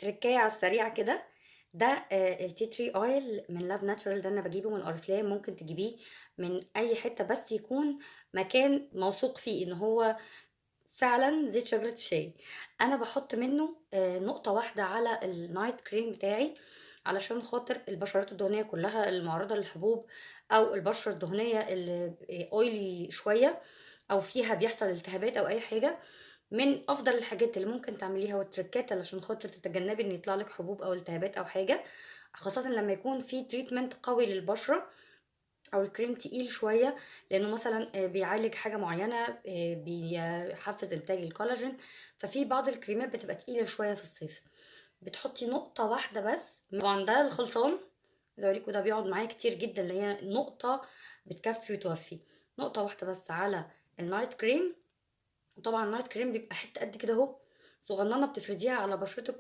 تركايه على السريع كده. ده ال tea tree oil من Love Natural، ده انا بجيبه من اوريفلام، ممكن تجيبيه من اي حتة بس يكون مكان موثوق فيه ان هو فعلا زيت شجرة الشاي. انا بحط منه نقطة واحدة على ال night cream بتاعي علشان خاطر البشرات الدهنية كلها المعرضه للحبوب، او البشرة الدهنية اللي oily شوية او فيها بيحصل التهابات او اي حاجة. من افضل الحاجات اللي ممكن تعمليها والتركات علشان خاطر تتجنبي ان يطلع لك حبوب او التهابات او حاجة، خاصة لما يكون في treatment قوي للبشره او الكريم تقيل شوية، لانه مثلا بيعالج حاجة معينة، بيحفز انتاج الكولاجين، ففي بعض الكريمات بتبقى تقيلة شوية في الصيف. بتحطي نقطة واحدة بس. طبعا ده الخلصان زي اوريكم، ده بيقعد معايا كتير جدا، اللي هي نقطة بتكفي وتوفي، نقطة واحدة بس على ال night cream. وطبعا ال night cream بيبقى حتة قد كده اهو صغننه، بتفرديها على بشرتك.